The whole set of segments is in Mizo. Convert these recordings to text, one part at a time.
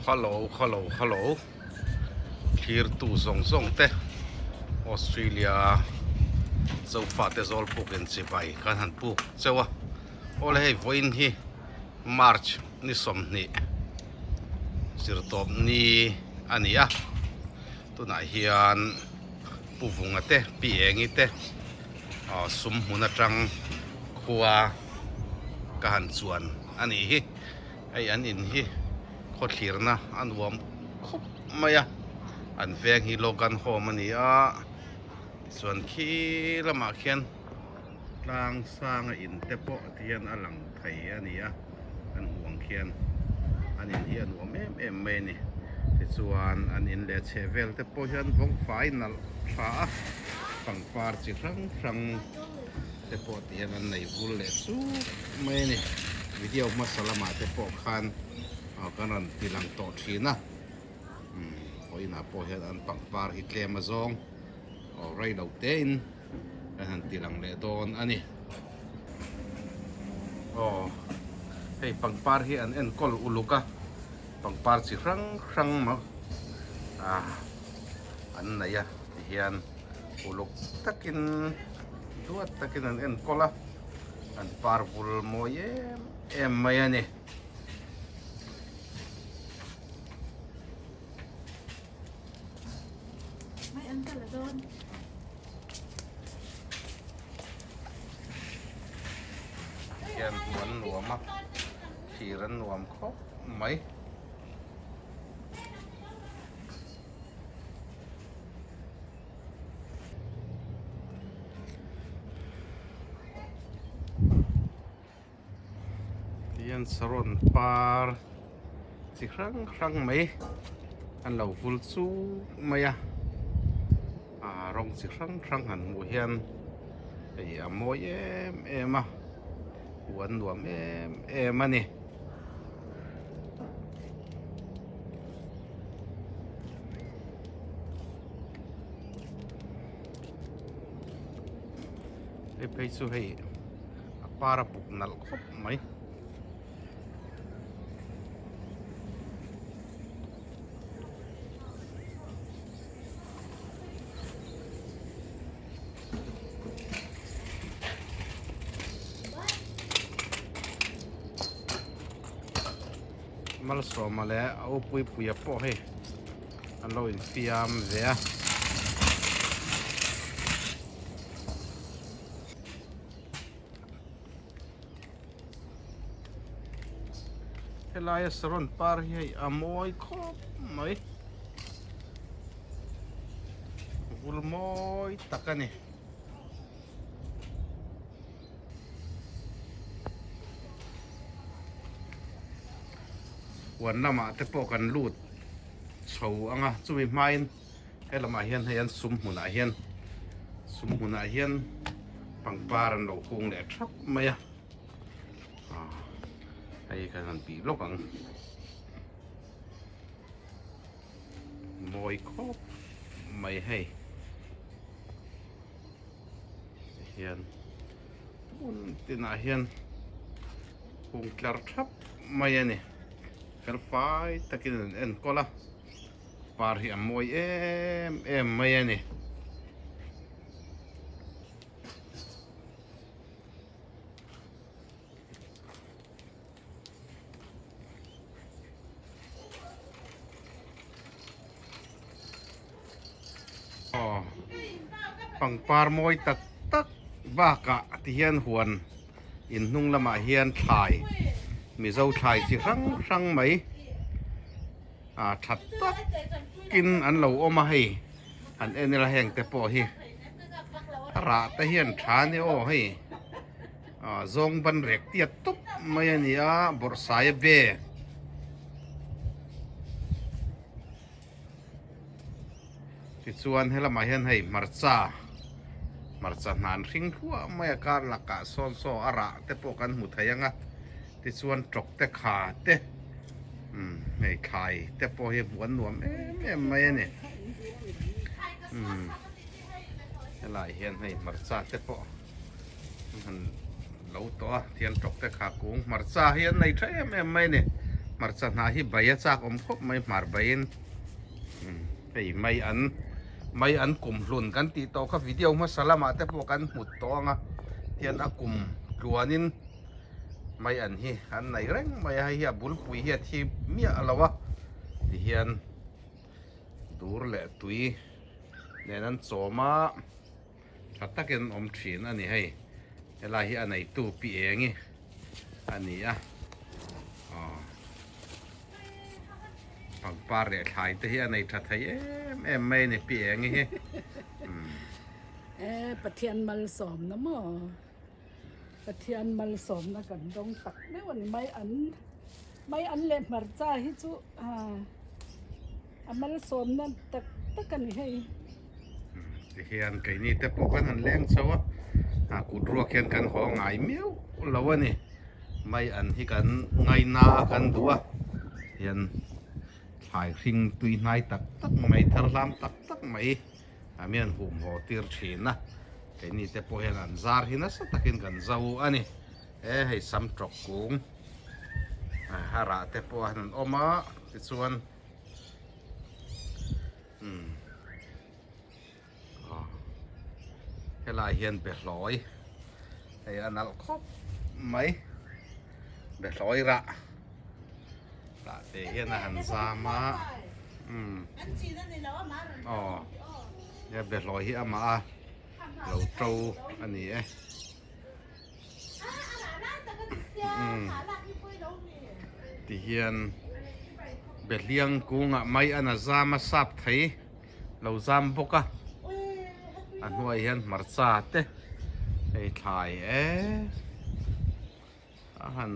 Hello hello hello thirtu zawng zawng te Australia Zofate Zawlpuk in chibai kan han puk cheu a awle hei vawiin hi March ni 20 zirtawp ni a ni a tunah hian Pu Vunga te Pi Engi te aw sum hmun atang khua ka han chuan a nih hi. Hei an in hi khawthlirna a nuam khawp mai a, an veng hi Logan Home a ni a, tichuan khi lamah khian tlang sanga in te pawh ti hian a lang thei a ni a, an hmuh ang khian an in hi a nuam em em mai a ni, tichuan an in leh chheh vel te pawh hian vawng fai nalh tha a, pangpar chi hrang hrang. te pawh ti hian an nei vul leh chuk mai a ni video hmasa lamah te pawh khan ah kan rawn ti lang tawh thin a umm vawiinah pawh hian an pangpar hi tlem a zawng aw rei lo te in kan han ti lang leh dawn a ni aw hei pangpar hi an enkawl uluk a pangpar chi hrang hrang maw ah an nei a ti hian. Uluk takin duat takin an enkawl a, an par vul mawi em em mai a ni. Hian hmuh an nuam a, thlir an nuam khawp mai. Tihian saron par chi hrang hrang mai an lo vul chuk mai a ah rawng chi hrang hrang han hmuh hian hei a mawi em em a hmuh an nuam em em a ni. Hei phei chu hei a par a buk nalh khawp mai. Malsawma leh a u Puipuia pawh hei an lo infiam ve a. Helaia saron par hi hei a mawi khawp mai. Vul mawi tak a ni. Huan lamah te pawh kan lut chho ang a chumi hmain he lamah hian hei an sum hmunah hian sum hmunah hian pangpar an lo hung leh thap mai a ah hei kan han tih lawk ang mawi khawp mai hei. Hian hmun tinah hian hung tlar thap mai a ni fel fai takin an enkawl a par hi a mawi em em mai a ni. Pangpar mawi tak tak bakah tihian huan in hnung lamah hian thlai Mizo thlai chi hrang hrang mai ah tha takin an lo awm a hei han en ila heng te pawh hi a rah te hian tha a ni aw hei. Ah zawng ban rek tiat tawp mai a ni a bawrhsai a be tichuan helamah hian hei hmarcha hmarcha hna an hring hluah mai a kar lakah sawn saw a rah te pawh kan hmu thei ang a tichuan tawk te kha te umm hei thlai te pawh hi hmuh an nuam em em mai a ni umm helaiah hian hei hmarcha te pawh. Han lo tawh a thian tawk te kha kung hmarcha hi an nei tha em em mai a ni. Hmarcha hnah hi bai a chak awm khawp mai hmar baiin hei mai an mai an kum hlun kan tih tawh kha video hmasa lamah te pawh kan hmut tawh ang a tihian a kum tluanin mai an hi an nei reng mai a hei hi a bulpui hi a thi miah lo a tihian dur leh tui nen an chawm a tha takin an awm thin a ni hei helai hi a neitu pi eng hi a ni a aw pangpar leh thlai te hi a nei tha thei em em mai a ni pi eng hi umm. E Pathian malsawmna maw Pathian malsawmna kan dawng tak meuh a ni mai an mai an leh hmarcha hi chu a malsawmna tak tak a ni hei. Tihian keini te pawh kan han leng chho a, a kut ruak hian kan haw ngai miau lo a ni. Mai an hi kan ngaina a kan duh a, tihian thlai hring tui hnai tak tak mai thar hlam tak tak mai a mi an hum haw tir thin a, keini te pawh hian an zar hi nasa takin kan zo a ni. E hei sam tawk kung a rah te pawh a han awm a tichuan. Umm aw helai hian behlawi hei a nalh khawp mai behlawi rah rah te hian a han zam a umm aw he behlawi hi amah a lo to a ni e umm tihian Behliang kungah mai an a zam a sap thei lo zam bawk a a hnuai hian hmarcha te hei thlai eee a han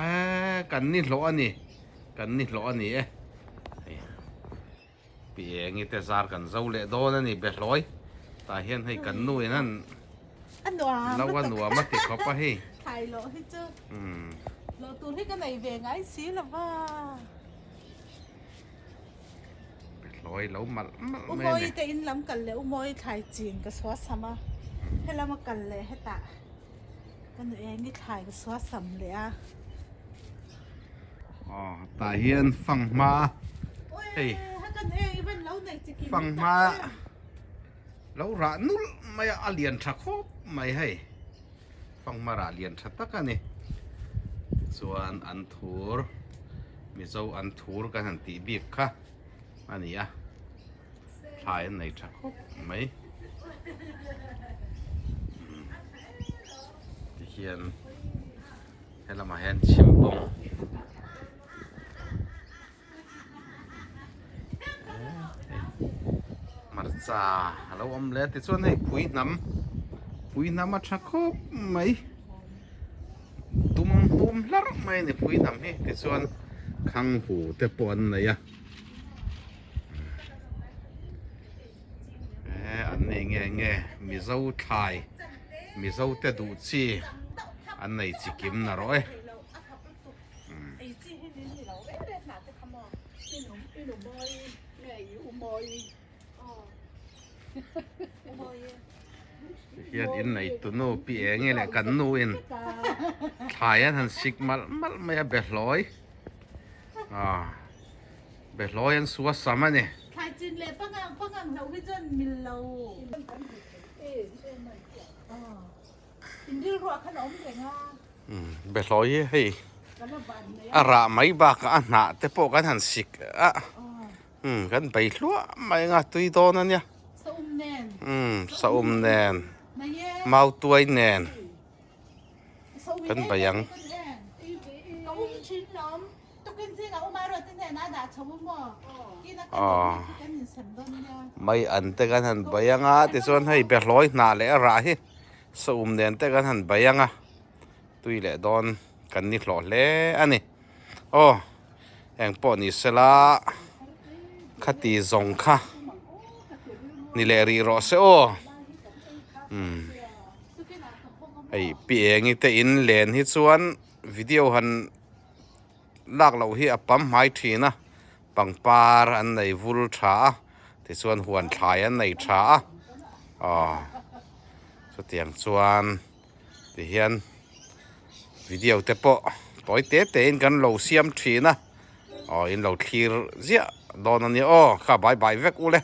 eee kan ni hlawh a ni kan ni hlawh a ni e hei pi engi te zar kan zo leh dawn a ni behlawi tah hian hei kan nu in an lo a nuam a ti khawp a hei. Thlai loh hi chu loh tur hi ka nei ve ngai si lo va. Behlawi lo malh malh mai a ni. Umawi te in lam kal leh Umawi thlai chin ka suah sam a, helama kal leh hetah ka nu engi thlai ka suah sam leh a. Aw tah hian fanghma hei fanghma lo rah nulh mai a a lian tha khawp mai hei fanghma rah lian tha tak a ni tichuan an thur mizo an thur kan han tih bik kha a ni a thlai an nei tha khawp mai tihian. He lamah hian chhimbawng hmarcha a lo awm leh a tichuan hei pui hnam pui hnam a tha khawp mai dum hlum hlarh mai a ni pui hnam hi tichuan khang hu te pawh an nei a eh an nei nge nge mizo thlai. Mizo te duh chi an nei chi kim na rawh e. Hian in nei tunu pi eng nge leh kan nu in thlai an han sik malh malh mai a behlawi ah behlawi an sua sam a ni. Thlai chin leh pangang pangang hlauh hi chuan mil lo. Behlawi hi hei a rah mai bakah a hnah te pawh kan han sik a kan bei hluah mai anga tui dawn a nia saum nen mautuai nen kan bei ang. Aw mai an te kan han bei ang a tichuan hei behlawi hnah leh a rah hi saum nen te kan han bei ang a tui leh dawn kan ni hlawh hle a ni aw eng pawh ni sela khati zawng kha ni leh rih rawh se aw umm hei pi engi te in len hi chuan video han. Lak loh hi a pam hmai thin a, pangpar an nei vul tha a, tichuan huan thlai an nei tha a, aw chutiang chuan tihian video te pawh. Tawi te te in kan lo siam thin a, aw in lo thlir ziah dawn a nia aw, kha bye bye vek u le.